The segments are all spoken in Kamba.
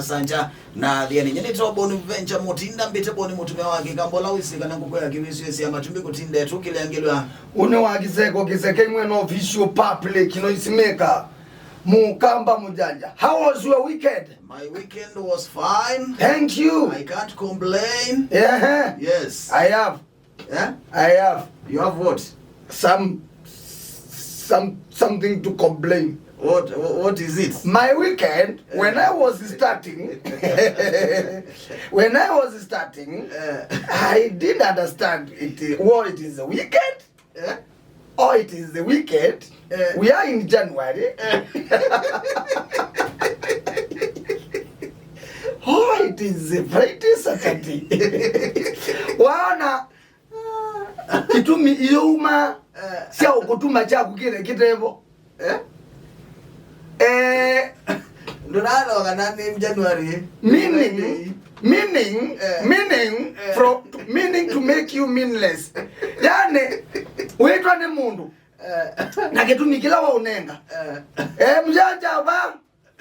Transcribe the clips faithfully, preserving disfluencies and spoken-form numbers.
Sanja na thiani. Nyie nĩtawa Bonaventure Mutinda, mbĩte Boni mũtumĩa wa Kĩkamba ũla wĩsĩ kana ngũkũ ya kĩwĩsĩ ya matumbĩ kũtinda ĩtũkĩlangĩlwa. Ũnĩ wa kĩseko kĩseke imwe no official public noise maker. Mukamba mujanja. How was your weekend? My weekend was fine. Thank you. I can't complain. Yeah. Yes. I have. Eh? I have. You have what? Some, some, something to complain. What, what is it? My weekend, when I was starting, when I was starting, I didn't understand it. What, it is a weekend? Eh? Oh, it is the weekend. Eh. We are in January. Eh. Oh, it is the Friday, Saturday. Waona, itumi iuma, eh, sya ukutuma kyaku kile kitevo. Eh? Eh. Ndũnaloga na name January. Meaning, meaning, eh, meaning, eh, from, meaning to make you meaningless. Yani, wĩtwa nĩ mũndũ. Eh. Na kĩtumi kĩla waũnenga. Eh. Eh, mjanja ba.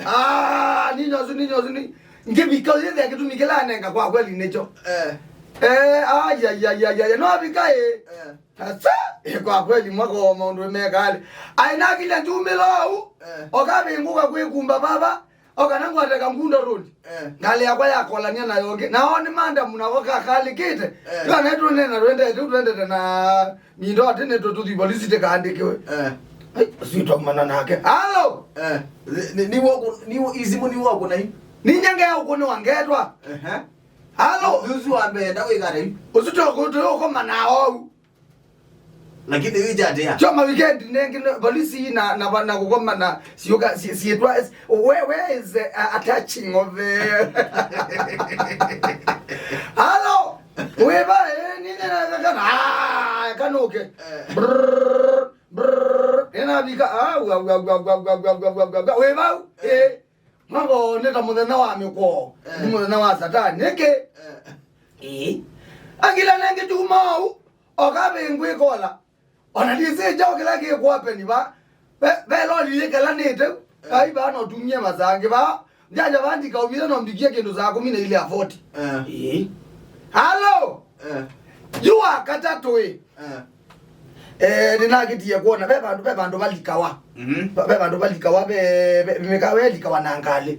Ah, ninyosu, ninyosu, ni. Ngĩvika ũyĩthĩa kĩtumi kĩla anenga kwa kweli nĩkyo. Eh. Eh, ayayayayaya, no avika ĩ. Eh. Asa, ĩ, kwa kweli, mwako wa maũndũ mekalĩ. Aĩ nakilya njumĩla ũu, eh, okavingũka kwĩkumba vava, okana ngwate kangunda road. Eh. Ngalĩ yakwa yakolania na yongi. Na o nĩ mandamu nako kakalĩkĩte. Eh. Yu anaitũ nena twendete, twendete na mindo atĩ nĩ tũtũthi polisi tĩkaandĩkĩwe. Eh. Ai, ũsu twaumana nake. Halo! Eh. Ni, ni, ni woku, ni wo-, isimu ni woku na hii? Ni nyangea ũkũnĩ wa ngetwa. Ehe. Halo! Ũsu wa mbee, ndawĩkata hii? Ũsu tũkũtũ ũkomana ou. Lakini wĩkya atĩa? Kyo ma weekend nengi na polisi na, na, na kũkomana siũka, si-, siĩtwa, where, where is the, uh, attaching of the... Halo! Wĩva, eh, nini na kana, ah, kanuke. Eh. Brrr, brrr. Nĩnavika, ah, ua, ua. Wĩva, eh. Mavo nĩ ta mũthenya wa mĩkwoo, eh, nĩ mũthenya wa Satani. Nĩkĩ? Eh. Ĩĩ. Angila nengĩ tuma ũu, okavĩngwĩkola. Ona ndĩsĩ kyaũ kĩla kĩkũapeni va. Ve, ve loli yĩkelanĩte, eh, ai va no tumie masangĩ va. Njaja va ndikaumile no mbikie kĩndũ saa kũmi na ilĩ ya forty. Eh. Ĩĩ. Halo! Eh. Yu wa katatũ ĩ. Eh. Eh, nĩnakĩtie kwona, ve vandũ, ve vandũ valikawa. Mhm. Ve, ve vandũ valikawa, ve, ve, mĩkawa ĩlikawa na ngalĩ.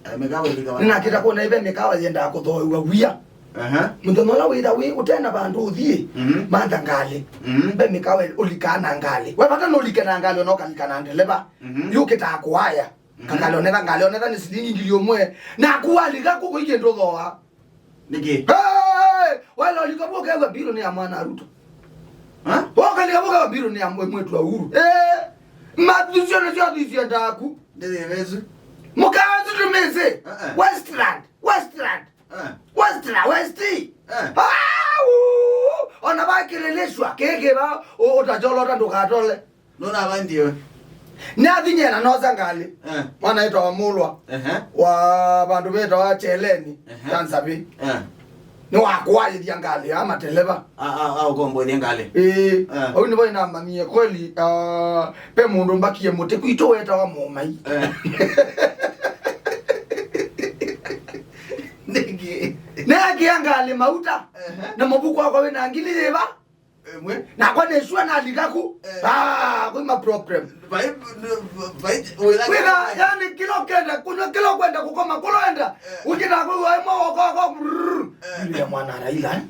Eh, mĩkawa ĩlikawa na ngalĩ. Nĩnakĩta kwona, ve mĩkawa yendaa kũthooewa wia. Aha. Mũthenya ũla wĩtha wĩ, ũte na vandũ ũthiĩ, mhm, mantha ngalĩ. Mhm. Ve mĩkawa ũlikaa na ngalĩ. We vata nũlike na ngalĩ, ona ũkalika na ndeleva. Mhm. Yũkĩtaa kũaya. Mhm. Kangalĩ onetha, ngalĩ onetha nĩ silingi ngili ũmwe. Naku walika kũkũ ikĩndũ thooa. Nĩkĩ? Hey! Wala ũlika vuo kew'a mbirũ nĩ ya mwana Ruto. Ha? Wokalika vuo kew'a mbirũ nĩ ya mwe-, mwĩtu wa Uhuru. Eh! Mathu syonthe syonthe isyendaku. Ndĩthĩvesu. Mũkawa situmizi. Uh-uh. Westland. Westland. Uh. Westland. West. Uh. Ah, uu. Ona vakĩlĩlĩswa kĩkĩva ũtacholota ndũkatole. Nũnavandie we? Nĩathinyie na nosa ngalĩ. Eh. Mwana aĩtawa Mũlwa. Ehe. Wa vandũ vetawa Cheleni, ehe, Tansavi. Eh. Nĩwakũaĩthya ngalĩ ya mateleva. A, a, a, ũkomboethya ngalĩ. Ĩĩ. Eh. Au nĩvo inamanyie kweli, ah, pe mũndũ mbakie mũtĩ kwitũ wetawa Mũmai. Eh. Nĩkĩ? Nĩakĩa ngalĩ mauta. Ehe. Na mũvuko wakwa wĩna ngili yĩva? Ĩmwe. Nakwa nĩsua nalika ku. Eh. Ah, kwĩ ma problem. Vai, vai, wĩra. Wĩra, yani kĩla ũkenda, kũnywa kĩla ũkwenda, kũkoma kũla ũenda. Eh. Ũkĩta kwĩw'a ĩmwe woko wako, brrr. Eh. Ile mwana Raila, eh?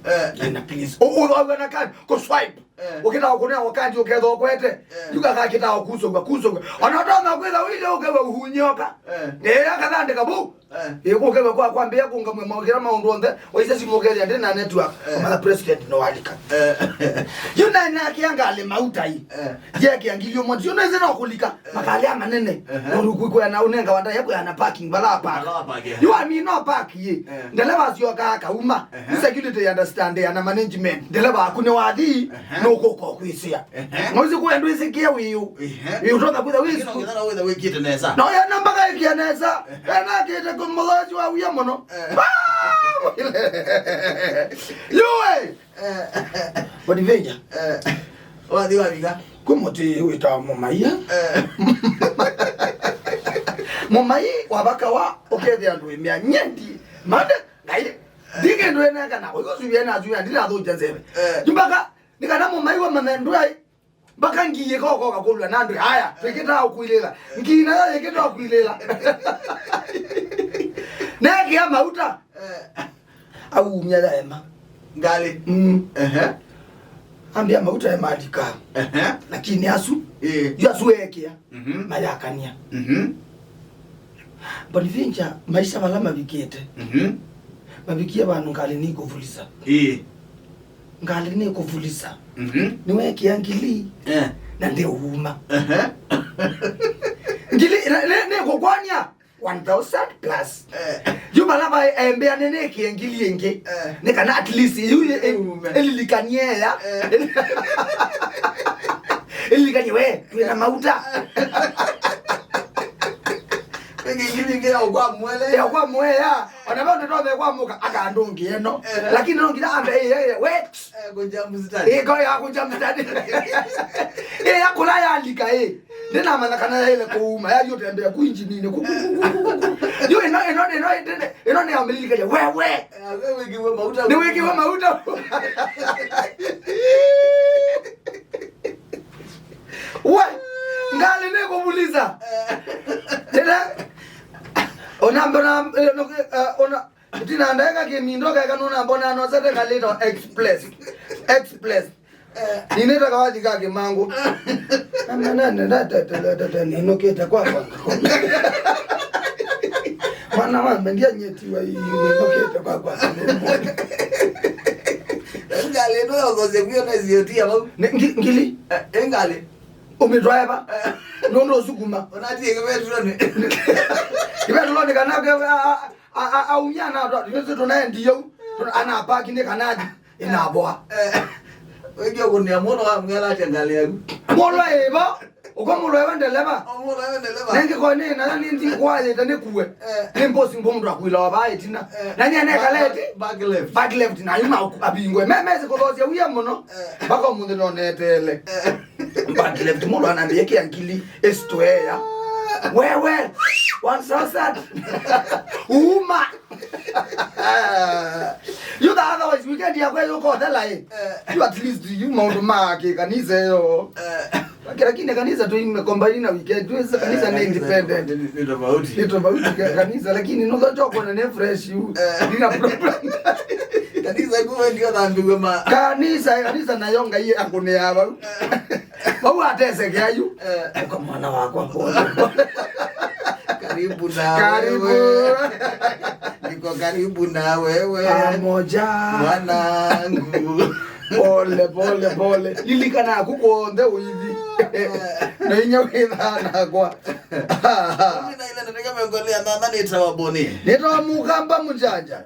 Eh. Ina please. U, u, u, na kandi, kũ swipe. Eh. Ũkĩta kũnea wakandi ũketha ũkwete. Eh. Yuka kakĩta kusogwa, kusogwa. Ona ũtona kwĩtha wile ũkewa uhunyoka. Eh. Eh, akathandĩka bu. Eh. Ĩ, kũkethwa kwa, kwambĩĩa kũngamw'a maũkĩra maũndũ onthe, waisya simũ ũkethĩa ndĩ na network, eh, ũmanya president nĩwalika. Eh. Yu naĩ nakĩa ngalĩ mautai. Eh. Yekĩa ngili ũmwe, yu naĩsĩ no kũlika, eh, makalĩ a manene. Ehe. Nũndũ kwĩkwĩa na ũnenga wa ndaĩa kwĩa na parking, vala wa park. Vala wa park, eh. Yu amina park yĩ. Eh. Ndeleva asyokaa akauma. Ehe. Yu security ya understand ya na management. Ndeleva aku nĩwathi, ehe, nũkũka kwĩsĩa. Ehe. Noĩsĩ kũya ndwĩsĩkĩa wĩũ. Ehe. Wĩ ũtonya kwĩtha wĩ. Lakini ũkĩthana wĩtha wĩkĩte nesa. No ya namba kaikia nesa. Ehe. Ena kĩte kũmũthosi wa wia mũno. Eh. Yue. Eh. Bonaventure. Eh. Wathi wavika. Kwĩ mũtĩ wĩtawa Mũmaia. Eh. Mũmai wa vakawa ũkethĩa ndũĩmĩa nyendi. Mande, Ngai, ndi kĩndũ ĩnengana, ũyũ ũsuvia na atumia, ndinathũkya nzeve. Eh. Yu mpaka, nĩ kana mũmai wa mamendũai, mpaka ngi yĩkokoka kũlwa na andũ, aya, twĩkĩtaa ũkwilĩla. Ngi nayo yĩkĩtaa ũkwilĩla. Nekĩa mauta. Eh. Aumya yaema. Ngalĩ. Mm. Ehe. Ambĩa mauta emalika. Ehe. Lakini asu, ĩĩ, yu asu ekĩa. Mhm. Mayakania. Mhm. Boniface, maisha vala mavikĩte. Mhm. Mavikie vandu ngalĩ nĩkũvulisa. Ĩĩ. Ngalĩ nĩkũvulisa. Mhm. Nĩwekĩa ngili, eh, na ndĩũuma. Ehe. Ngili, nĩ, nĩ, nĩkũkwany'a. One thousand plus. Eh. Yu vala vaĩ embea nĩnĩkĩe ngili ĩngĩ. Eh. Nĩ kana at least yu ĩ-, ĩ-, ĩlilikanie ya. Eh. Ĩlilikanie we, twĩ na mauta. Ĩngĩ ngili ĩngĩ ya ũkwa mwele. Ya ũkwa mwele ya. Ona vau ndĩtothe kwa mũka akandũngĩ ĩno. Eh. Lakini no nginya ambe ĩ, ĩ, ĩ, we. Eh, kũjambu start. Ĩ, ko ya kũjambu start. Ĩ, ya kũla yalika, ĩ. Ndinamanya kana yaĩle kũuma, yathiĩ ũtembea ku injininĩ. Ku, ku, ku, ku, ku, ku. Yu ĩno, ĩno, ĩno, ĩno, ĩno nĩyambĩlĩlĩkĩte, we, we. Eh, we wĩkĩwe mauta. Nĩwĩkĩwe mauta. We, ngalĩ nĩkũvuliza. Tena, ona mbona, eh, no, eh, ona, tina ndaeka kĩmindo keka nũnambona nosete kalĩto express. Express. Ninĩta kawathi ka kĩmangũ. Nĩnũkĩte kwakwa. Mwana wa mendia nyetiwa ii, nĩnũkĩte kwakwa. Ngalĩ ĩno yokose kwio na ziũtia vau. Nĩ ngi-, ngili. Eh, ĩ ngalĩ. Ũmĩtwae va? Eh. Nũndũ ũsukuma. Ũnatie kĩvetulonĩ. Kĩvetulonĩ kana ke-, a-, a-, a-, a-, aumia na twa-, tũnendio. Anapaki nĩ kana athi. Ĩnavoa. Eh, wĩngĩ ũkũnĩa mũno wa mwela atĩ ngalĩ yaku. Mũlwa ĩvo. Ũko mũlwa ĩvo ndeleva. O mũlwa ĩvo ndeleva. Nengĩ kwa nĩ nayo nĩ nthi kwa yĩta nĩ kuwe. Eh. Nĩ mbosi mbo mũndũ akwĩla wa vaa ĩtina. Eh. Na nĩ anekala ĩti? Back left. Back left na yuma abingwe. Me mezi kũthosya uya mũno. Eh. Mpaka ũmũnthĩ no neteele. Eh. Back left mũlwa anambia kia ngili ĩsitweya. Wewe. One thousand. Uma. You the otherwise weekend yakwa yũkothela ĩ. Eh. You at least you maũndũ ma kĩkanisa ĩyo. Eh. Lakini kanisa tu imekombaini na weekend. Tu kanisa, eh, ni kanisa independent. Ni, ni tofauti. Ni tofauti ka-, kanisa, lakini no to kuona ni fresh you. Eh. Nina problem. Kanisa ĩku we ndio thambiwe ma. Kanisa, kanisa nayo Ngai akũnĩa vau. Eh. Vau atesekea yu. Eh. Kwa mwana wakwa pole. Karibu na, karibu, wewe. Niko karibu na wewe. Pamoja. Mwanangu. Pole, pole, pole. Lilikana kuku onthe ũithi. Na inya wĩthaa nakwa. Kumi na ile ndatĩka mĩongo ĩlĩ na nana nĩtawa Boni. Nĩtawa Mũkamba Mũjanja.